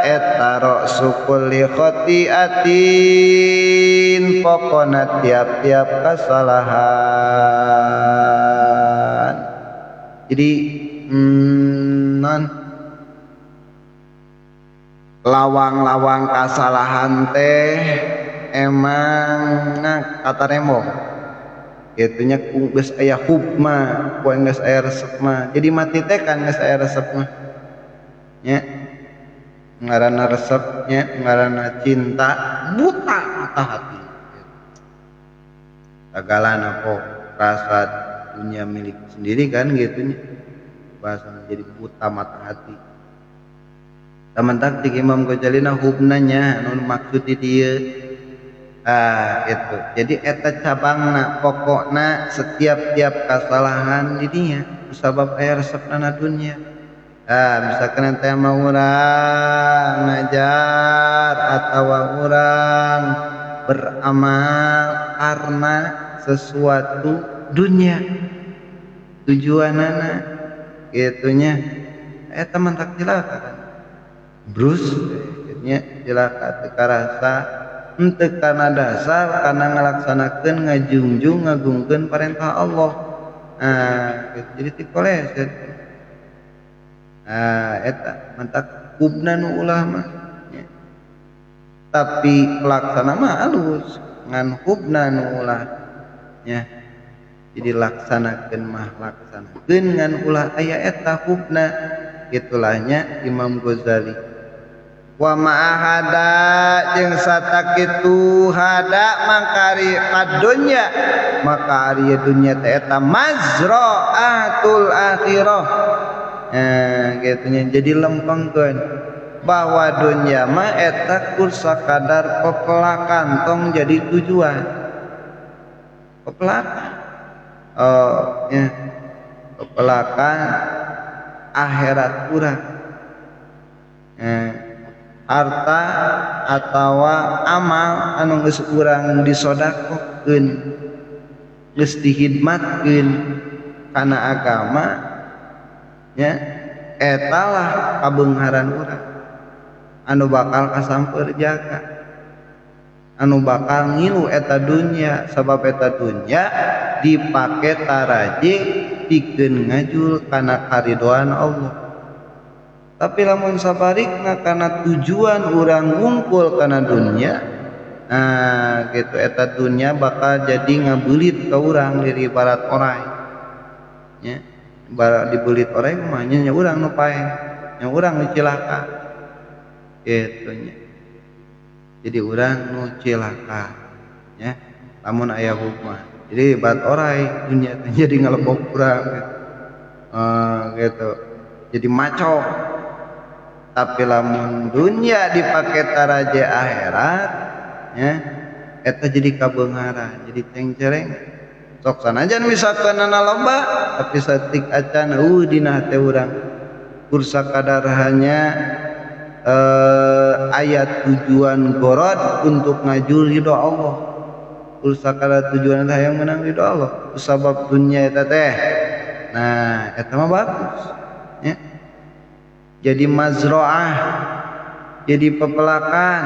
eta ra'su kulli khati'atin pokona tiap-tiap kesalahan. Jadi non lawang-lawang kasalahan teh emang kata remo itunya geus aya hub mah, poe geus aya resep mah. Jadi mati teh kan geus aya resep mah. Nya ngaranna resep nya ngaranna cinta buta mata hati. Sagalana kok rasa dunia milik sendiri kan gitu nya. Bahasa menjadi buta mata hati. Taman taktik Imam Ghazali na hubnanya anu maksud di dieu. Ah gitu. Jadi eta cabangna pokokna setiap tiap kasalahan di dinya sabab aya resepna na dunya. Ah misalkan teh mah urang ngajar atawa urang beramal karena sesuatu dunia tujuanana gitunya eta mah tak cilaka kan. Brus nya cilaka teu karasa henteu kana dasar kana ngalaksanakeun ngajungjung ngagungkeun parentah Allah. Nah gitu. Jadi tikoleset. Nah eta mantak kubna nu ulah mah nya. Tapi pelaksana mah alus ngan hubna nu ulah nya. Jadi laksanakeun mah laksanakeun ngan ulah aya eta hubna. Itulahnya Imam Ghazali. Wa ma'ahada jeung satakitu hada mangkari padunya maka ari dunya teh eta mazra'atul akhirah. Gitu nya. Jadi lempengkeun bahwa dunya mah eta kur sakadar pepelakan tong jadi tujuan. Pepelakan. Oh nya. Pepelakan akhirat urang. Harta atawa amal anu geus urang disodakohkeun geus dihidmatkeun kana agama nya etalah kabeungharan urang anu bakal kasamper jaga anu bakal ngilu eta dunya sabab eta dunya dipake taraje pikeun ngajul kana karidoan Allah. Tapi lamun sabarikna kana tujuan urang ngumpul kana dunya, nah gitu eta dunya bakal jadi ngabeulit ka urang diri ibarat orai. Nya, ibarat dibeulit orai mah nya urang nu paeh, nya urang nu cilaka. Gitu nya. Jadi urang nu cilaka nya, lamun aya hukma. Jadi ibarat orai dunya teh jadi ngalebok urang gitu. Gitu. Jadi maco. Tapi lamun dunia dipake taraje akhirat nya eta jadi kabeungharan, jadi cengcereng. Sok sanajan misalkeunana loba tapi saeutik acan dina hate urang. Kur sakadar hanya ayat tujuan gorod untuk ngajul ridho Allah. Kur sakadar tujuan hayang menang ridho Allah. Sabab dunia eta teh. Nah, eta mah bagus nya. Jadi mazroah, jadi pepelakan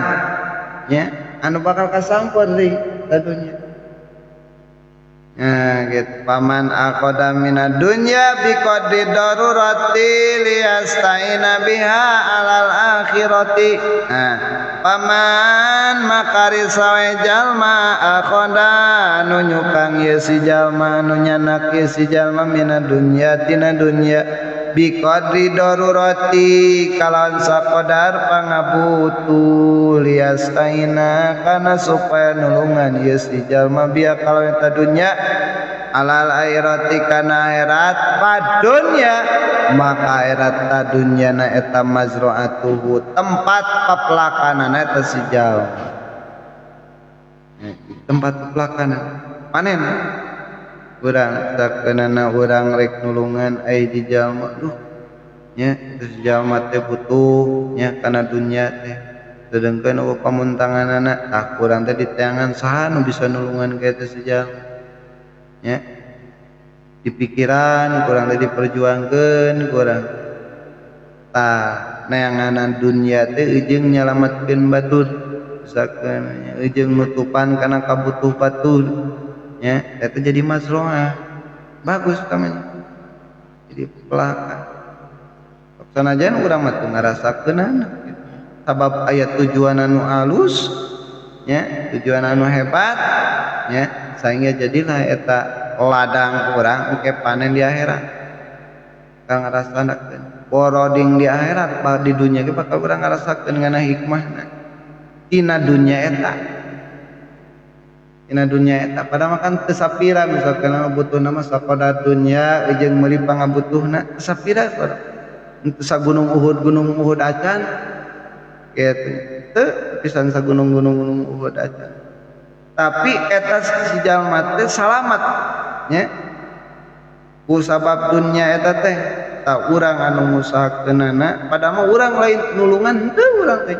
nya anu bakal kasampur deui dunya. Nah gitu. Paman aqada minad dunya biqadri darurati liyastaina biha alal akhirati. Nah, paman makari sawe jalma aqada nu nyukang ye si jalma nu nyanak ye si jalma minad dunya tina dunya biqadri darurati kalawan sakodar pangabutuh liyastaina kana supaya nulungan ye si jalma biya kalawan eta dunya alal akhirati kana akhirat padunya maka akhirat ta dunyana eta mazra'atuhu tempat pepelakanana eta si jalma tempat pepelakanan panen urang sakeunana urang rek nulungan ai di jalma duh nya geus jalma teh butuh nya kana dunya teh sedengkeun eueuh pamuntanganana tah urang teh diteangan saha nu bisa nulungan ka eta si jalma nya di pikiran kurang teh diperjuangkeun kurang tah neanganan dunya teh eujeung nyalametkeun batur sakeunana eujeung nutupan kana kabutuh batur ya, itu jadi mazroah bagus namanya jadi pelakan sanajan urang mah teu ngarasakeunana sabab aya tujuan anu alus nya tujuan anu hebat nya sehingga jadilah eta ladang urang engke panen di akhirat kang ngarasanakeun Boroding di akhirat di dunya ge bakal urang ngarasakeun ngana hikmahna tina dunya eta. Tina dunya eta padahal kan teu sapira misalkan butuhna mah sakoda dunya jeung meuli pangabutuhna teu sapira teu sagunung Uhud gunung Uhud acan kitu teu pisan sagunung-gunung gunung Uhud acan. Tapi eta si jalma teh salamat nya ku sabab dunya eta teh tak urang anu ngusahakeunana padahal mah urang lain nulungan henteu urang teh.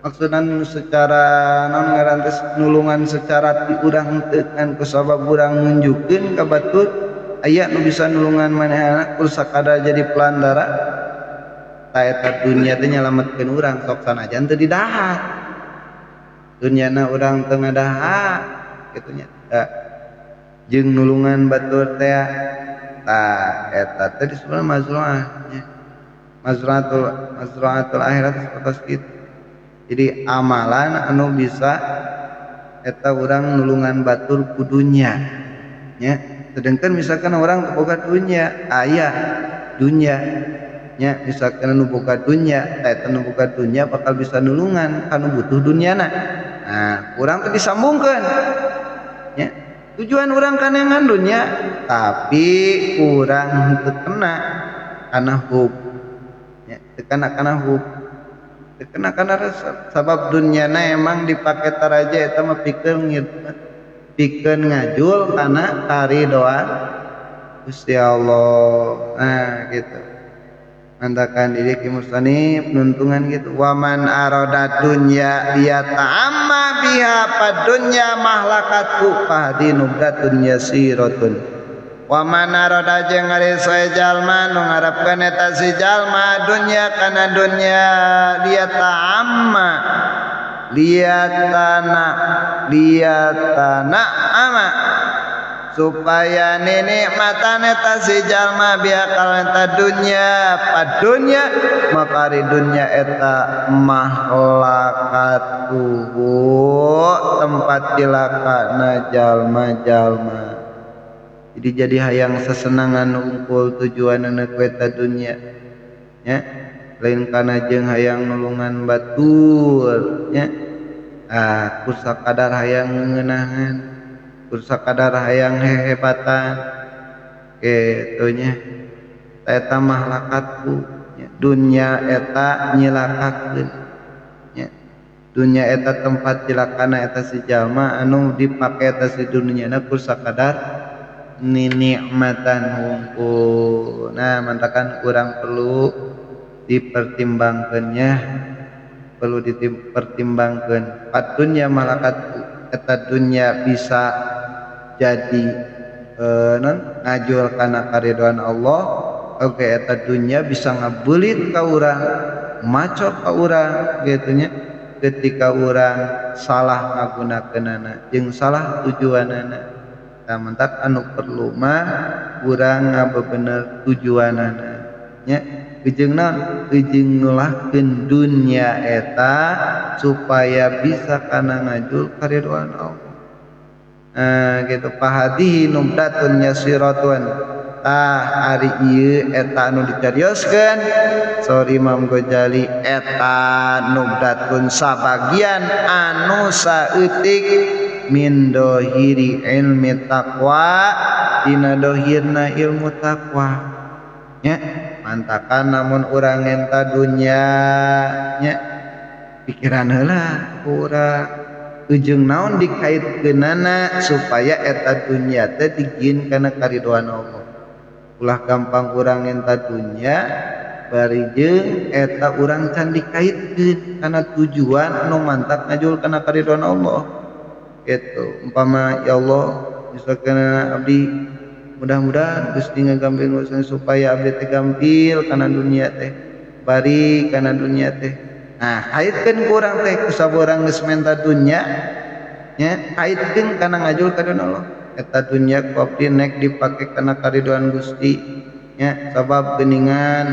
Maksudna secara naon ngaran teh nulungan secara ti urang teu kan ku sabab urang nunjukkeun ka batur aya nu bisa nulungan manehna ku sakadar jadi pelandara ta eta dunya teh nyalametkeun urang sok sanajan teu didahar. Dunyana urang teu ngadahar kitu nya jeung nulungan batur teh tah eta teh disebut mazruah nya. Mazruatul akhirat sapertos kitu. Jadi amalan anu bisa eta urang nulungan batur ku dunya nya. Sedangkan misalkan orang boga dunya aya dunya nya misalkan anu boga dunya eta nu boga dunya bakal bisa nulungan kanu butuh dunyana. Nah, urang teh disambungkeun nya. Tujuan urang kanengan dunya tapi urang teu kena kana hub nya, teu kena kana hub, teu kena kana resep. Sabab dunyana emang dipake taraja eta mah pikeun ngajul kana karidoan Gusti Allah. Nah, gitu. Mantakan diri ki musannif nuntungan gitu. Waman arada dunya liyata'amma biha fadunya mahlakatu fahdi nubdatun yasiratun. Waman arada jeung ari sae jalma nu ngarepkeun eta si jalma dunya kana dunya liyata'amma liyatana liyatana ama supaya nikmatan eta si jalma biakal eta dunya padunya maka ari dunya eta mahlakatuhu tempat cilakana jalma-jalma. Jadi hayang sesenangan unggul tujuanana ku eta dunya nya lain kana jeung hayang nulungan batur nya ah ku sakadar hayang ngeunahan sakadar hayang hehebatan kitu nya eta mahlakatku dunya eta nyilakakeun nya dunya eta tempat cilakana eta si jalma anu dipake eta si dunyana ku sakadar ninikmatan hungkul. Nah mantakan urang perlu dipertimbangkeun nya perlu dipertimbangkeun pat dunya malakatku eta dunya bisa jadi non ngajul kana karidhoan Allah. Oke eta dunya bisa ngabelit ka urang macok ka urang kitu nya ketika urang salah ngagunakeunana jeung salah tujuanana. Tah mentak anu perlu mah urang ngabebener tujuanana nya ujung naon ujung ngulahkeun dunya eta supaya bisa kana ngajul karidhoan Allah. Nah, gitu pahadihi nubdatun yasiratun. Tah ari ieu eta anu dicarioskeun saur Imam Ghazali eta nubdatun sabagian anu saeutik min dohiri ilmi taqwa dina dohirna ilmu taqwa nya mantakan namun urang ngenta dunya nya pikiran heula urang ujung naon dikaitkeunana supaya eta dunya teh dijieun kana karidoan Allah. Ulah gampang urang ngenta dunya bari jeung eta urang can dikaitkeun kana tujuan anu mantak ngajul kana karidoan Allah. Gitu umpama ya Allah misalkan abdi mudah-mudahan Gusti ngagampil supaya abdi teh gampil kana dunia teh bari kana dunia teh. Nah, kaitkeun ku urang teh ku saborang geus menta dunya nya kaitkeun kana ngajul ka Allah. Eta dunya ku abdi nek dipake kana karidoan Gusti nya sabab geuningan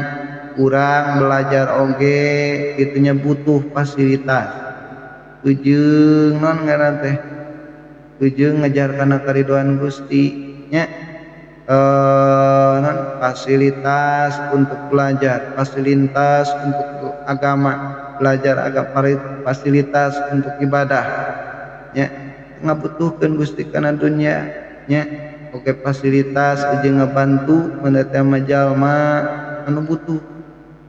urang belajar oge kitu nya butuh fasilitas. Ujung non ngaran teh ujung ngejar kana karidoan Gusti nya. Fasilitas untuk belajar, fasilitas untuk agama, belajar agama, fasilitas untuk ibadah nya, ngabutuhkeun Gusti kana dunya nya. Oke, fasilitas jeung ngabantu mun teh jalma anu butuh.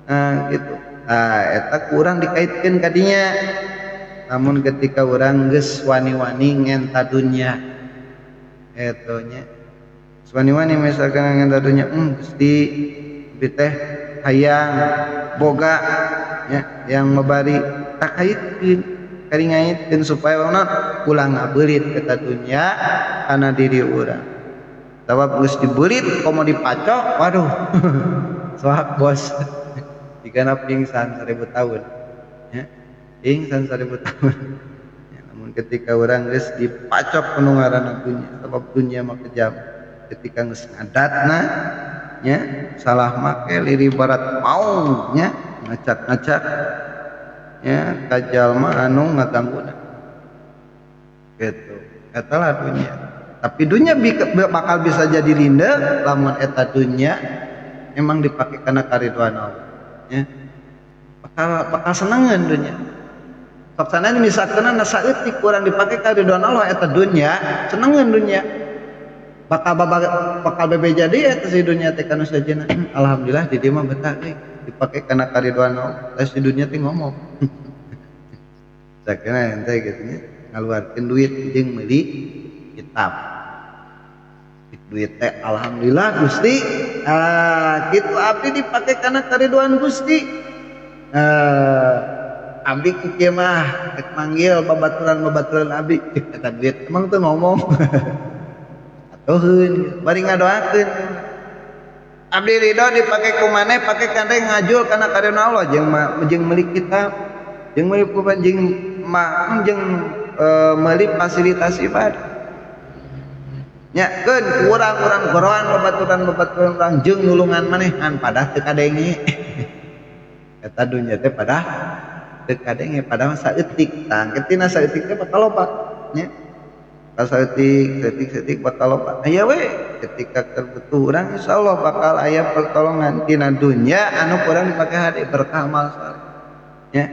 Nah, gitu. Nah, eta kurang dikaitkeun ka dinya. Namun ketika urang geus wani-wani ngenta dunya eta nya, wani-wani misalkan ngenta dunya, Gusti abdi teh hayang boga nya yang mabari, tak kaitkeun, kari ngaitkeun supaya naon, ulah ngabeulit eta dunya kana diri urang. Sabab geus dibeulit komo dipacok, waduh, soak bos, jigana pingsan 1000 tahun ya, pingsan 1000 tahun ya. Namun ketika urang geus dipacok penuh ngaranna dunya, sabab dunya mah kejam, ketika geus ngadatna nya, salah make liri barat mau nya, ngacak-ngacak nya ka jalma anu ngagangguna gitu. Eta lah dunya. Tapi dunya bakal bisa jadi linde lamun eta dunya emang dipake kana karidhoan Allah ya, bakal bakal senengeun dunya. Sok sanajan misalkan saeutik kurang dipake karidhoan Allah, eta dunya senengeun, dunya bakal bakal bebe jadi eta si dunya teh kanu sejenna. Alhamdulillah di dieu mah betah euy, dipake kana karidhoan Allah. Teh si dunya teh ngomong sakena ente gitu nya, ngaluarkeun duit jeung meuli kitab, duit teh alhamdulillah Gusti, kitu abdi dipake kana karidhoan Gusti, abdi ku kieu mah rek manggil babaturan-babaturan abdi. Eta duit emang teu ngomong atuheun bari ngadoakeun, abdi ridho dipake ku maneh, pake kande ngajul kana karidhoan Allah, jeung jeung meuli kitab, jeung meuli jeung ma jeung meuli fasilitas ibadah nya. Keun urang-urang goroan babaturan-babaturan urang jeung nulungan maneh, ngan padah teu kadenge eta dunya teh, padah teu kadenge, padahal saeutik. Tah, tina saeutik teh bakal loba nya, saeutik saeutik saeutik bakal loba. Aya we ketika keur butuh urang, insyaallah bakal aya pertolongan tina dunya anu kurang dipake hade berkah amal saleh nya.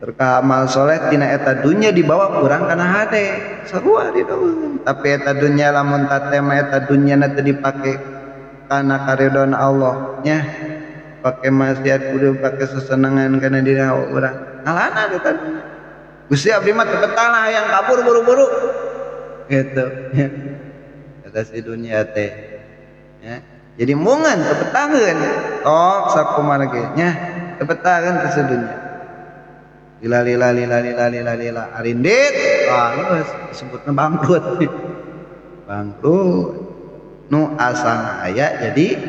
Berkah amal soleh tina eta dunya dibawa kurang kana hade sarua di daun. Tapi eta dunya lamun tatema eta dunya na teu dipake kana karidhoan Allah nya, pake maksiat, kudu pake sesenangan kana diri urang, ngalana eta dunya. Gusti abdi mah teu betah lah, hayang kabur buru-buru gitu ya. Eta si dunya teh ya, jadi mungan teu betaheun tok sakumaha ge nya, teu betaheun teh si dunya. Lila lila lila lila lila lila arindit, ah geus disebutna bangkrut, bangkrut nu asalna aya jadi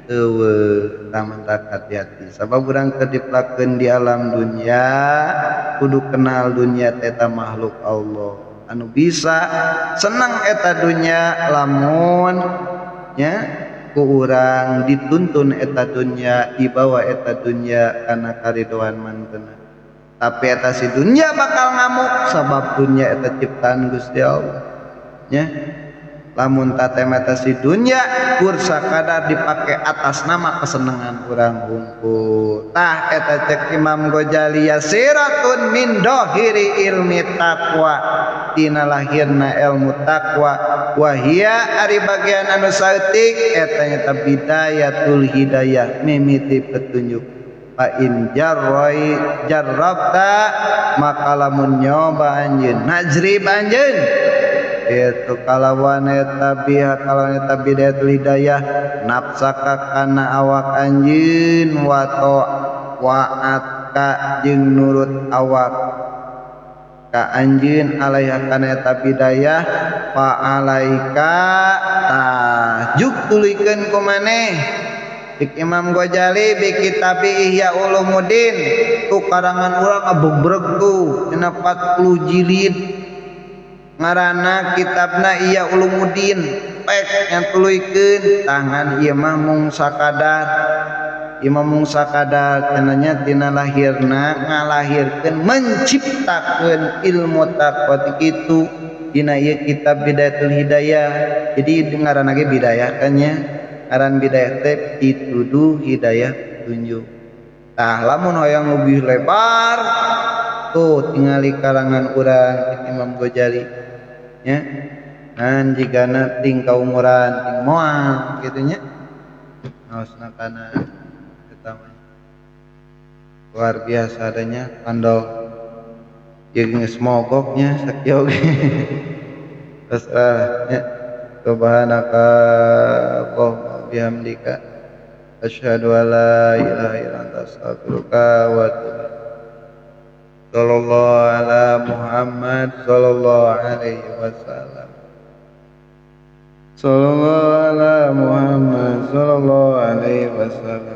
eueuh. Taman tak hati-hati, sabab urang keur dipelakeun di alam dunya kudu kenal dunya teh eta makhluk Allah anu bisa senang eta dunya lamun nya ku urang dituntun eta dunya, dibawa eta dunya kana karidhoan mantena. Tapi eta si dunya bakal ngamuk, sabab dunya eta ciptaan Gusti Allah nya. Lamun tatema eta si dunya kur sakadar dipake atas nama kesenangan urang hungkul. Tah, eta cek Imam Ghazali, yasiratun min dohiri ilmi taqwa, tina lahirna ilmu taqwa. Wahia, ari bagian anu saeutik eta nyata bidayatul hidayah, mimiti petunjuk. Fa in jarroi jarrabta, maka lamun nyoba anjeun, najrib anjeun itu kalawan eta biha, kalawan eta bidayatul hidayah, nafsaka kana awak anjeun, wa wa'atka jeung nurut awak ka anjeun, alaiha kana eta bidayah, fa alaika, tah juk tuluykeun ku maneh. Cik Imam Ghazali, bi kitabi Ihya Ulumuddin tuh, karangan urang abebreg tuh dina 40 jilid, ngaranna kitabna Ihya Ulumuddin, pek yang tuluykeun tangan. Ieu mah mung sakadar, ieu mah mung sakadar cenah tina lahirna ngalahirkeun, menciptakeun ilmu takwa kitu. dina ieu kitab Bidayatul Hidayah. Jadi ngaranna ge bidayah kan nya. Ngaran bidayah teh pituduh hidayah petunjuk. Tah lamun hoyong lebih lebar tuh tingali karangan urang Imam Ghazali nya. Ngan jigana ting kaumuran ting moal kitu nya. Naosna kana eta mah. Luar biasa adanya kandol jeung geus mogoknya sakieu ge. Terus nya subhanaka Allahumma bihamdika asyhadu an la ilaha illa anta astaghfiruka wa atubu ilaik. Sallallahu ala Muhammad sallallahu alaihi wasallam. Sallallahu ala Muhammad sallallahu alaihi wasallam.